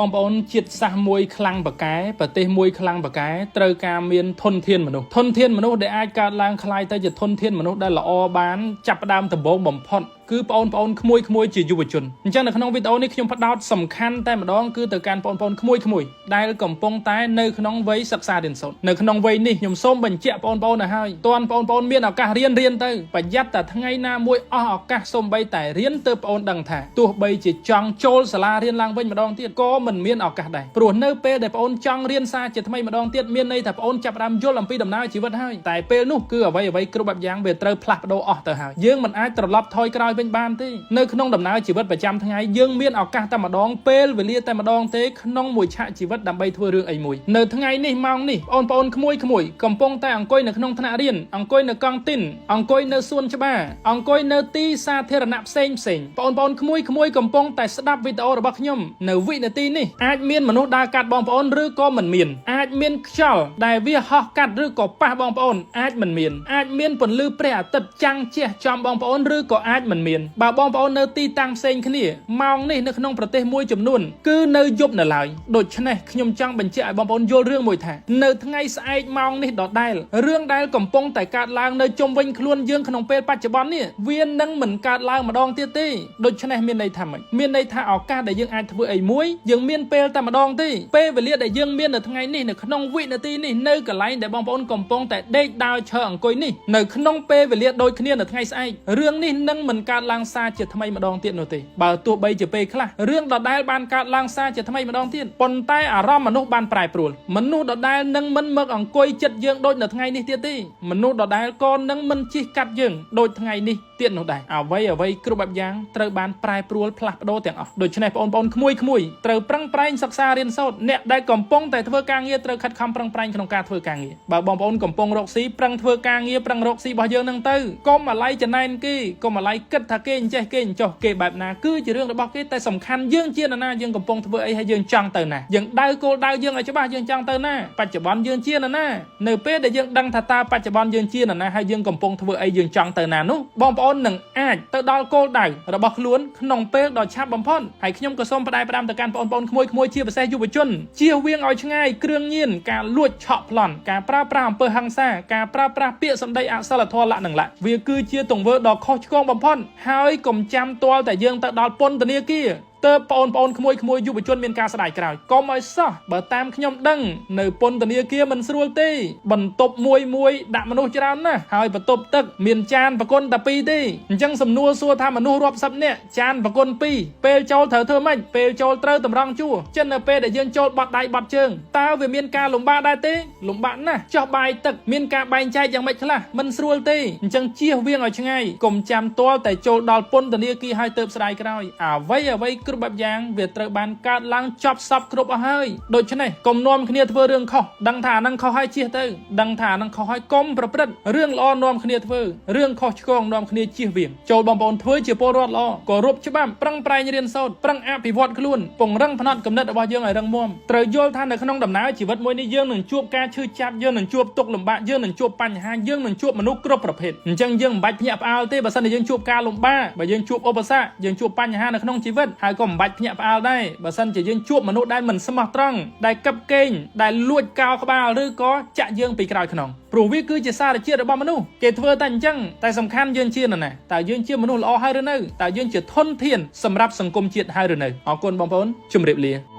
បងប្អូនជាតិសាសន៍មួយខ្លាំងបកែប្រទេសមួយខ្លាំងបកែត្រូវការមានធនធានមនុស្សធនធានមនុស្សដែលអាចកើតឡើងคล้ายទៅជាធនធានមនុស្សដែលល្អបានចាប់ផ្ដើមដំបូងបំផុតគឺបងប្អូនក្មួយក្មួយជាយុវជនអញ្ចឹងនៅក្នុងវីដេអូនេះខ្ញុំផ្ដោតសំខាន់តែម្ដងគឺទៅកាន់បងប្អូនក្មួយក្មួយដែលកំពុងតែនៅក្នុងវ័យសិក្សារៀនសូត្រនៅក្នុងវ័យនេះខ្ញុំសូមបញ្ជាក់បងប្អូនឲ្យហើយតន់បងប្អូនមានឱកាសរៀនរៀនទៅប្រយ័ត្នតែថ្ងៃណាមួយអស់ឱកាសសូម្បីតែរៀនទៅបងប្អូនដឹងថាទោះបីជាចង់ចូលសាលារៀនឡើងវិញម្ដងទៀតក៏មិនមានឱកាសដែរព្រោះនៅពេលដែលបងប្អូនចង់រៀនសារជាថ្មីម្ដងទៀតមានន័យថាបងប្អូនចាប់ផ្ដើមយល់អំពីដំណើរជីវិតហើយតែពេលនោះគឺអ្វីអ្វីគ្រប់បែបយ៉ាងវាត្រូវផ្លាស់ប្ដូរអស់ទៅហើយយើងមិនអាចត្រឡប់ថយក្រោយវិញបានទេនៅក្នុងដំណើរជីវិតប្រចាំថ្ងៃយើងមានឱកាសតែម្ដងពេលវេលាតែម្ដងទេក្នុងមួយឆាកជីវិតដើម្បីធ្វើរឿងអីមួយនៅថ្ងៃនេះម៉ោងនេះបងប្អូនក្មួយក្មួយកំពុងតែអង្គុយនៅក្នុងថ្នាក់រៀនអង្គុយនៅកង់ទីនអង្គុយនៅសួនច្បារអង្គុយនៅទីសាធារណៈផ្សេងផ្សេងបងប្អូនក្មួយក្មួយកំពុងតែស្ដាប់វីដេអូរបស់ខ្ញុំនៅវិនាទីនេះអាចមានមនុស្សដើរកាត់បងប្អូនឬក៏មិនមានអាចមានខ្យល់ដែលវាហោះកាត់ឬក៏ប៉ះបងប្អូនអាចមិនមានអាចមានពន្លឺព្រះអាទិត្យចាំងជះចំបងប្អូនឬក៏អាចមិនមានបើបងប្អូននៅទីតាំងផ្សេងគ្នាម៉ោងនេះនៅក្នុងប្រទេសមួយចំនួនគឺនៅយប់នៅឡើយដូច្នេះខ្ញុំចង់បញ្ជាក់ឲ្យបងប្អូនយល់រឿងមួយថានៅថ្ងៃស្អែកម៉ោងនេះដដែលរឿងដែលកំពុងតែកើតឡើងនៅជុំវិញខ្លួនយើងក្នុងពេលបច្ចុប្បន្ននេះវានឹងមិនកើតឡើងម្ដងទៀតទេដូច្នេះមានន័យថាម៉េចមានន័យថាឱកាសដែលយើងអាចធ្វើអីមួយយើងមានពេលតែម្ដងទេពេលវេលាដែលយើងមាននៅថ្ងៃនេះនៅក្នុងវិនាទីនេះនៅកន្លែងដែលបងប្អូនកំពុងតែដេកដើរឈរអង្គុយនេះនៅក្នុងពេលវេលាដូចគ្នានៅថ្ងៃស្អែករឿងនេះនឹងមិនកើតឡើងសារជាថ្មីម្ដងទៀតនោះទេបើទោះបីជាពេលខ្លះរឿងដដែលបានកើតឡើងសារជាថ្មីម្ដងទៀតប៉ុន្តែអារម្មណ៍មនុស្សបានប្រែប្រួលមនុស្សដដែលនឹងមិនមកអង្គុយចិត្តយើងដូចនៅថ្ងៃនេះទៀតទេមនុស្សដដែលក៏នឹងមិនជិះកាត់យើងដូចថ្ងៃនេះទៀតនោះដែរអ្វីអ្វីគ្រប់បែបយ៉ាងត្រូវបានប្រែប្រួលផ្លាស់ប្ដូរទាំងអស់ដូច្នេះបងប្អូនក្មួយក្មួយត្រូវប្រឹងប្រែងសិក្សារៀនសូត្រអ្នកដែលកំពុងតែធ្វើការងារត្រូវខិតខំប្រឹងប្រែងក្នុងការធ្វើការងារបើបងប្អូនកំពុងរកស៊ីប្រឹងធ្វើការងារប្រឹងរកស៊ីរបស់យើងនឹងទៅកុំអាល័យចំណែនគេកុំអាល័យគិតថាគេអញ្ចេះគេអញ្ចោះគេបែបណាគឺជារឿងរបស់គេតែសំខាន់យើងជានរណាយើងកំពុងធ្វើអីហើយយើងចង់ទៅណាយើងដៅគោលដៅយើងឲ្យច្បាស់យើងចង់ទៅណាបច្ចុប្បន្នយើងជានរណានៅពេលដែលយើងដឹងថាតើបច្ចុប្បន្នយើងជានរណាហើយយើងកំពុងធ្វើអីយើងចង់ទៅណានោះបងប្អូននឹងអាចទៅដល់គោលដៅរបស់ខ្លួនក្នុងពេលដ៏ឆាប់បំផុតហើយខ្ញុំក៏សូមផ្ដែផ្ដាំទៅកាន់បងប្អូនក្មួយក្មួយជាពិសេសយុវជនជៀសវាងឲ្យឆ្ងាយគ្រឿងញៀនការលួចឆក់ប្លន់ការប្រើប្រាស់អំពើហិង្សាការប្រើប្រាស់ពាក្យសម្ដីអសិលធម៌លៈនឹងលៈវាគឺជាទង្វើដ៏ខុសឆ្គងបំផុតហើយកុំចាំទាល់តែយើងទៅដល់ពន្ធនាគារទើបបងប្អូនក្មួយក្មួយយុវជនមានការស្ដាយក្រោយកុំឲ្យសោះបើតាមខ្ញុំដឹងនៅពន្ធនាគារមិនស្រួលទេបន្ទប់មួយមួយដាក់មនុស្សច្រើនណាស់ហើយបន្ទប់ទឹកមានចានប្រគុណតែពីរទេអញ្ចឹងសំណួរសួរថាមនុស្សរាប់សិបនាក់ចានប្រគុណពីរពេលចូលត្រូវធ្វើម៉េចពេលចូលត្រូវតម្រង់ជួរចិននៅពេលដែលយើងចូលបត់ដៃបត់ជើងតើវាមានការលំបាកដែរទេលំបាកណាស់ចោះបាយទឹកមានការបែងចែកយ៉ាងម៉េចខ្លះមិនស្រួលទេអញ្ចឹងជៀសវាងឲ្យឆ្ងាយកុំចាំទាល់តែចូលដល់ពន្ធនាគារហើយទៅស្ដាយក្រោយអ្វីអ្វីគ្រប់បែបយ៉ាងវាត្រូវបានកើតឡើងចប់សពគ្រប់អស់ហើយដូច្នេះកុំនាំគ្នាធ្វើរឿងខុសដឹងថាអានឹងខុសហើយជៀសទៅដឹងថាអានឹងខុសហើយកុំប្រព្រឹត្តរឿងល្អនាំគ្នាធ្វើរឿងខុសឆ្គងនាំគ្នាជៀសវាងចូលបងប្អូនធ្វើជាពលរដ្ឋល្អគោរពច្បាប់ប្រឹងប្រែងរៀនសូត្រប្រឹងអភិវឌ្ឍខ្លួនពង្រឹងផ្នត់គំនិតរបស់យើងឲ្យរឹងមាំត្រូវយល់ថានៅក្នុងដំណើរជីវិតមួយនេះយើងនឹងជួបការឈឺចាប់យើងនឹងជួបទុក្ខលំបាកយើងនឹងជួបបញ្ហាយើងនឹងជួបមនុស្សគ្រប់ប្រភេទអញ្ចឹងយើងមិនបាច់ភ្ញាក់ផ្អើលទេបើសិនជាយើងជួបការលំបាកបើយើងជួបឧបសគ្គយើងជួបបញ្ហានៅក្នុងជីវិតហើយក៏មិនបាច់ភ្ញាក់ផ្អើលដែរបើសិនជាយើងជួបមនុស្សដែលមិនស្មោះត្រង់ដែលកឹបកេងដែលលួចកោក្បាលឬក៏ចាក់យើងពីក្រោយខ្នងព្រោះវាគឺជាសារជាតិរបស់មនុស្សគេធ្វើតែអញ្ចឹងតែសំខាន់យើងជានរណាតើយើងជាមនុស្សល្អហើយឬនៅតើយើងជាធនធានសម្រាប់សង្គមជាតិហើយឬនៅអរគុណបងប្អូនជម្រាបលា។